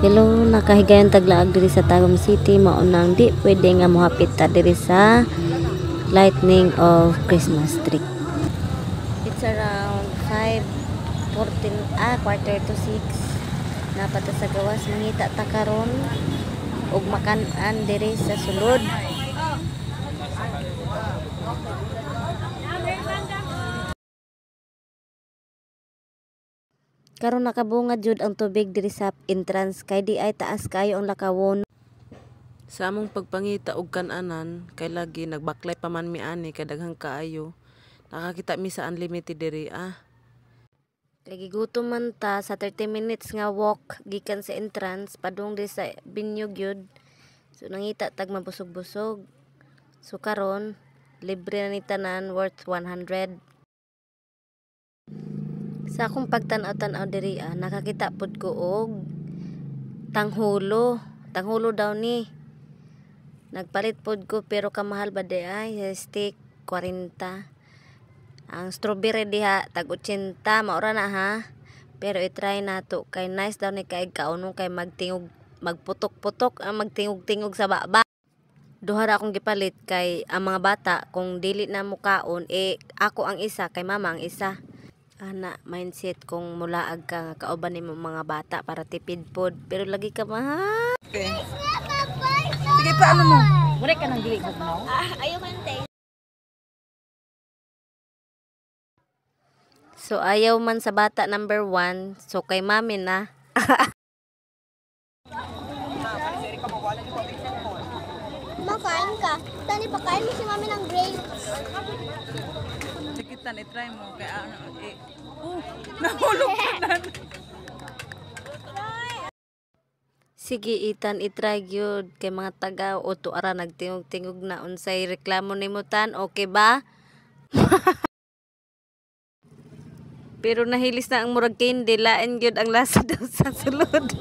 Hello, nakahigayon taglaag diri sa Tagum City, mao nang di pwede nga mohapit ta diri sa lightning of Christmas tree. It's around 5:14, 5:45. Napata sa gawas, mangita ta karon og makan-an diri sa sulod. Karon nakabungad jud ang tubig diri sa entrance kay di ay taas kayo ang lakawon. Sa among pagpangita og kan-anan kay lagi nagbaklay pa man mi ani kay daghang kaayo. Nakakita mi sa unlimited diri ah. Kay gigutom man ta sa 30 minutes nga walk gikan sa entrance padung diri sa venue gyud. So nangita tag mabusog-busog. So karon libre na ni tanan worth 100. Sa akong pagtan-aw-tan-aw diri nakakita pud ko og tanghulo. Tanghulo daw ni. Nagpalit pud ko pero kamahal ba di ay stick 40. Ang strawberry diha tag 80 maura na ha. Pero i-try nato kay nice daw ni kaig kaunong kay magtingog magputok-putok ang magtingog-tingog sa baba. Duha ra akong gipalit kay ang mga bata kung dili na mukaon ako ang isa kay mama ang isa. Ana mindset kung mulaag ka nga kauban nimo mga bata para tipid pod pero lagi ka mahal. Okay. Sige pa ano mo? Mura ka nang dili no? Ayaw man te. So ayaw man sa bata number 1, so kay mami na. Makain ka. Tani pakain mo si mami ng grapes. Sige tan, i-try mo kay ano nahulog ka na. Sige Ethan, i-try gyud kay mga taga oto ara nagtingog-tingog na unsay reklamo nimo tan, okay ba? Pero nahilis na ang murag candy, lain gyud ang lasa daw sa sulod.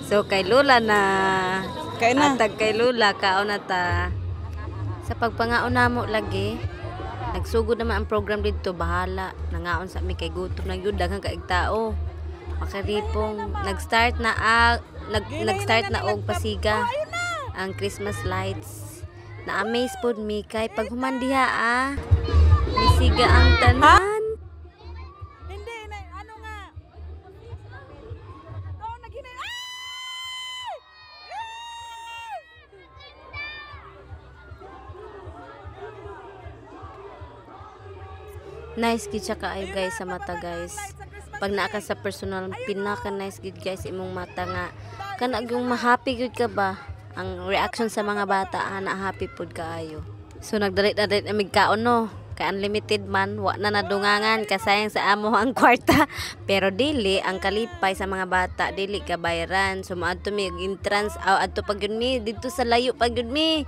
So kay Lola na. Kain na. Atag kay Lola, kaon na ta. Sa pagpangaon namo lagi, nagsugod naman ang program didto, bahala. Nangaon sa mi kay gutom na gyud, daghang kaig tao. Makaripong nag-start na nag-start na og pasiga ang Christmas lights. Na-amaze pod mi kay pag human diha misiga ang tanan. Hindi na ano nga. Oh, naghinay. Ay! Nice gid siya kaayo guys sa mata guys. Pag naa ka sa personal, pinaka nice gid guys imong mata nga kana yung ma-happy gid ka ba? Ang reaction sa mga bata ana happy pud kaayo. So nagdalit-dalit na mig kaon no. Kay unlimited man, wa na nadungangan kasayang sa amo ang kwarta. Pero dili ang kalipay sa mga bata, dili ka bayaran. So moadto mi og entrance, aw adto pa gyud mi didto sa layo pa gyud mi.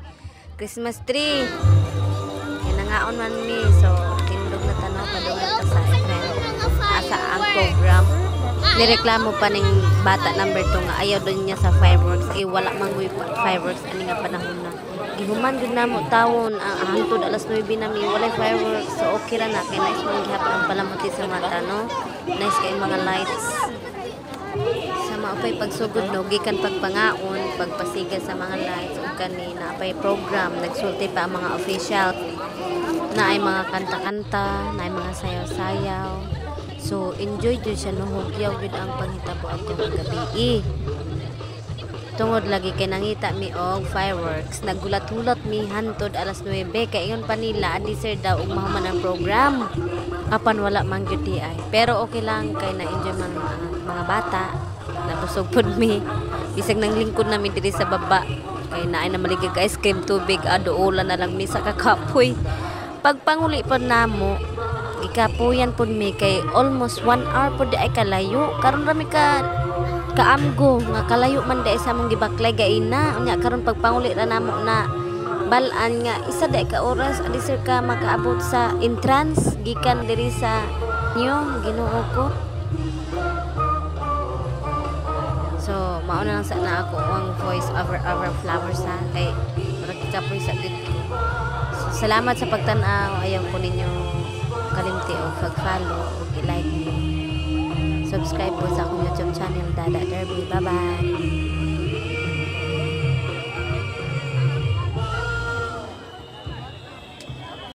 Christmas tree. Kay nangaon man mi. So tindog na tanaw padung ta sa event. Asa ang program. Nireklamo pa ning bata number 2 nga ayaw daw niya sa fireworks. Wala man guy fireworks ani nga panahon na. Gihuman gud namo tawon ang hangtod alas 9 na mi walay fireworks. So okay ra na kay nice man gihapon ang palamuti sa mata no. Nice kay mga lights. Sa maupay pagsugod no gikan pagpangaon, pagpasiga sa mga lights ug kani naapay program, nagsulti pa ang mga official. Naay mga kanta-kanta, naay mga sayaw-sayaw. So enjoy jud siya no, hugyaw jud ang panghitabo adtong gabi. Tungod lagi kay nangita mi og fireworks, naggulat-hulat mi hantod alas 9 kay ingon pa nila adi sir daw og mahuman ang program. Apan wala man gyud di ay. Pero okay lang kay na-enjoy man ang mga bata. Nabusog pud mi. Bisag nang lingkod nami diri sa baba kay naay na maligag ice cream tubig aduola na lang mi sa kakapoy. Pagpanguli pod namo, gikapuyan pod mi kay almost 1 hour pod di ay kalayo. Karon ra mi ka kaamgo nga kalayo man di ay sa among gibaklay gaina. Unya karon pagpanguli ra namo na balaan nga isa di ka oras adi sir ka makaabot sa entrance gikan diri sa nyo Ginoo ko. So mao na lang sa na ako ang voice over over flowers ha kay murag gikapoy sa gid ko. So, salamat sa pagtan-aw. Ayaw ko ninyo kalimti og pag-follow ug i-like mo. Subscribe po sa akong YouTube channel, Dada Derby. Bye-bye!